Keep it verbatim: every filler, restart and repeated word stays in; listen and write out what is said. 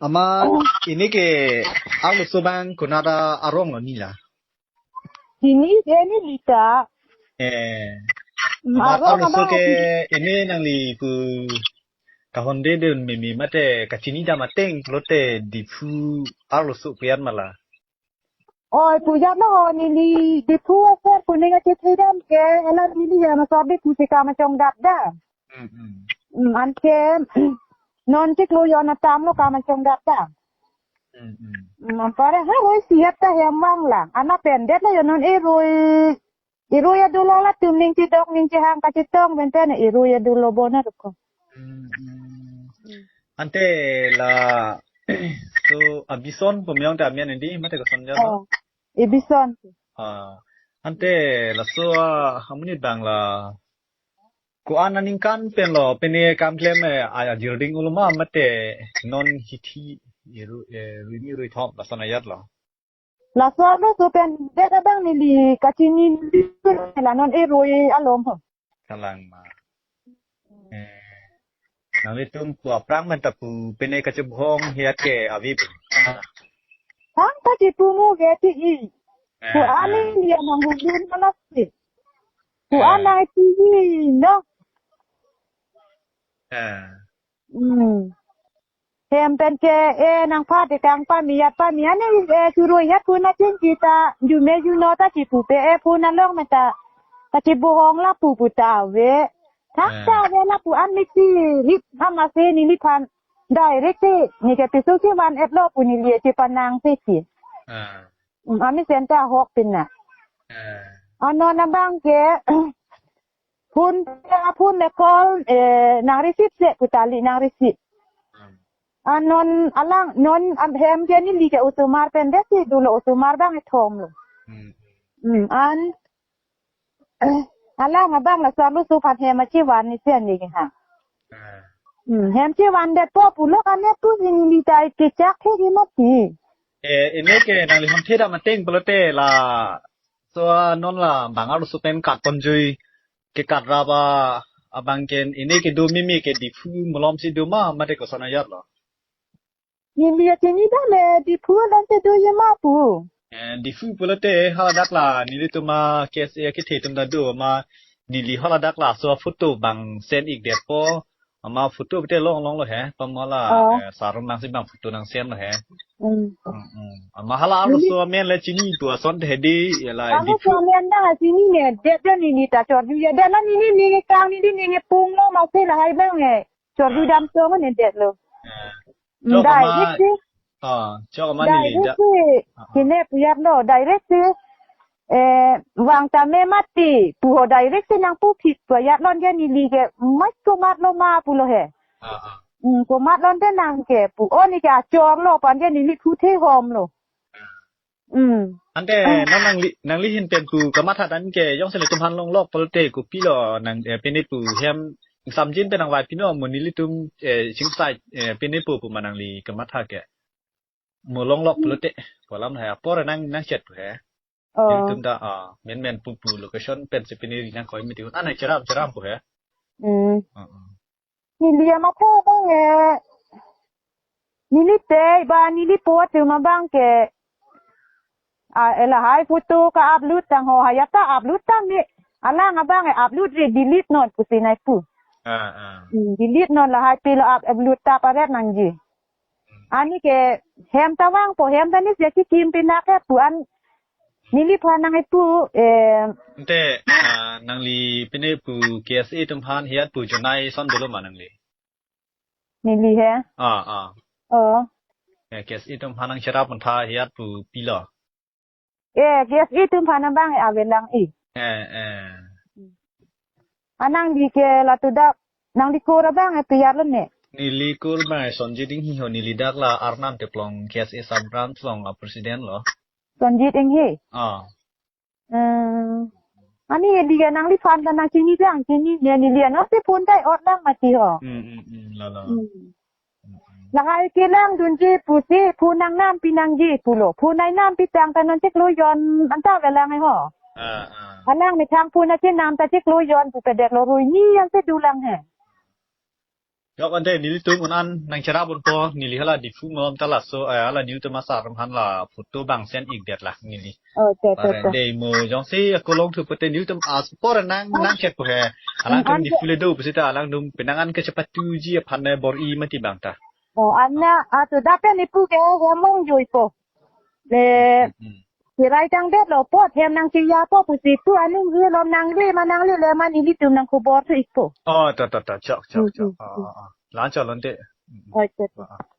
Ama, ini ke arloso abang konat arong lo nila? Ini ke neli ta. Eh. Hmm, ama arong arloso abang ke ini nangli pu kahonde dun mimi mate kachini dam ateng pulote Diphu arloso pu-an ma la? Oi, pu-an lo ho, neli Diphu aser pu ning achethe dam ke, hala neli ya masor Diphu si kam achongdat dam. Hmm, hmm. Hmm, anke non chiklo jon atam lo kam achongdat dam. Hmm, hmm. Hmm, anpar ha roi siat ta hem vang lang. Ana pendet lo ya non eroi. Eroi adolo latum ning chidok ning chihang kachetong benten eroi adolo bona ruko. Hmm, hmm. Ante laso Abison pu miyong ta amen indi mate koson jalo? Oh, Abison. Ah, ante laso, ah, amonit abang la ko-an aningkan pen lo pine kam klem, eh, a, ajirding uloma mate non hithi iru, eh, rui ni rui thom lason ajat lo? Laso arloso pendet abang neli kachini la non eroi alom ho. Kalang ma. Eh, nanglitum pu aphrang men ta pu pine kachebhong hiat ke avi pu. Aphrang ta chipu mu ke ti i. Eh, ko-an eh. Neli ya nang hudun malas si. Ko-an eh. Nang ti i no. Eh. Hmm. Hem pen ke, eh, nangpha te kang pami ya pami ane, eh, churui ya pu na chingki ta, jume juno ta chipupe, eh, pu na long me ta, ta chibohong lapu pu ta ave. Thak eh. Ta ave lapu an mi chi, rip ama se neliphan, direct si, neke piso si van et lo pu neli chipanang se si. Ah. Hmm, amisen ta ahok pin na. Ah. Ano na abang ke, phone, phone le call, eh, nang receive se pu ta li nang receive. Hmm. Anon alang, non am hem ke neli ke osomar pendet si dolo osomar abang ethom lo. Hmm. Hmm, an, eh, alang abang laso arloso aphan hem achivan ni si ani ke ha. Hmm. Hmm, hem chivan det po pulo kane tu si neli ta kechak the di mati. Eh, ini ke nangli hon the dam ateng pulote laso non la bang arloso pen kat ponjui ke kat raba abang ke ini ke do mimi ke Diphu malom si do ma mate koson ajat lo? Neli ya chini dam le Diphu alam te do ye ma pu. Eh, Diphu pulote haladak la nelitum a K S A kethe atum ta do ma neli haladak laso photo bang send ik det po. Ama photo bete long long lo he. Pamala, oh, eh, sarong nang si bang photo nang send lo he. Hmm. Hmm, hmm. Ama hala neli arloso amen le chini pu ason the di ya la arloso Diphu amen ta chini ne det lo neli ta chorju ya det lo neli neli kang neli neli pung lo ma se lahai bang he. Chorju ah. Dam tong ne det lo. Eh. Hmm, chok ama, direct si. Ah, chok ama neli direct da si. Ah, ah. Kine pu ya lo, direct si. Eh, vang tame mati, pu ho direct si nangpu phit pu ya lon ke neli ke, mai komat lo ma pulo he. Ah, ah. Hmm, komat lon te nang ke, pu o ni ke achor lo, pan ke neli thu the hom lo. Ah. Hmm. Ante ah. Non nangli, nangli ahin pen pu kamatha an ke jongsi nelitum aphan longlok pulote kopilo nang, eh, pine pu hem samjin pen nangvai pino mo nelitum, eh, chingsai, eh, pine pu pu ma nangli kamatha ke. Mo longlok pulote pu alam he apor nang nang chet pu he. Oh. Nelitum ta, ah, men men pu pu location pen si pine ri nang koi miti. Anai cheram cheram pu he. Hmm. Uh-uh. Neli amatha abang eh. Neli te ba neli po atum abang ke. Ah, eh, lahai photo ka-upload tang ho, haya ta upload tang ni. Alang abang eh upload re delete non pusi nai pu. Ah, ah. Hmm, delete non lahai pilo up-, upload ta paret nangji. Ani ke hem ta vang po hem ta ni si chikim pina ke pu an neliphan nang ipu, eh. Ante, ah, nangli pine pu K S A atum aphan hiat pu jonai son dolo ma nangli? Neli he? Ah, ah. Oh. Eh, K S A atum aphan nang cherap mantha hiat pu pilo? Eh, K S A atum aphan abang eh avelang i. Eh, eh. Anang di ke latudak, nangli kur abang eh piyar lo ne. Neli kur abang eh Sonjit Inghi ho, neli dak la Arnam Teplong K S A sub branch along a president lo. Sonjit Inghi? Ah. Hmm. Ani dia nangliphan ta nang chini jang chini ne neli ano si phone tai ot lang mati ho. Hmm, hmm, hmm, la, la. Hmm. Hmm, hmm. Lahai kelang dunji pusi phone nang nam pinangji pulo. Phone nai nam pitang ta non chiklo jon anta velang eh ho. Ah, ah. Alang methang phone na chinam ta chiklo jon pu pedek lo rui ni yang te dulang he. Yok ante nelitum un-an nangcherap unpo, neli hala Diphu malom ta laso, eh, hala nelitum asar aphan la photo bang send ikdet la neli. Oh, to, to, to. Pare de mo jongsi ako longthu pute nelitum aspor nang, nang check po he. Alangtum, mm, Diphu le do pusita alangtum penang an kechepatuji aphan ne bor-i mati bang ta. Oh, anna, ato dapen ipu ke hemong joi po. Le, mm, chirai tangdet lo apot hem nangcheya po pusi pu anung hu lom nangli ma nangli le ma nelitum nangkobor thu ikpo. Oh, to, to, to, chok, chok, hmm, chok. Hmm, oh, hmm, oh, oh. Lan chok lonte. Hmm, hmm. Oh, to, to. Oh, oh.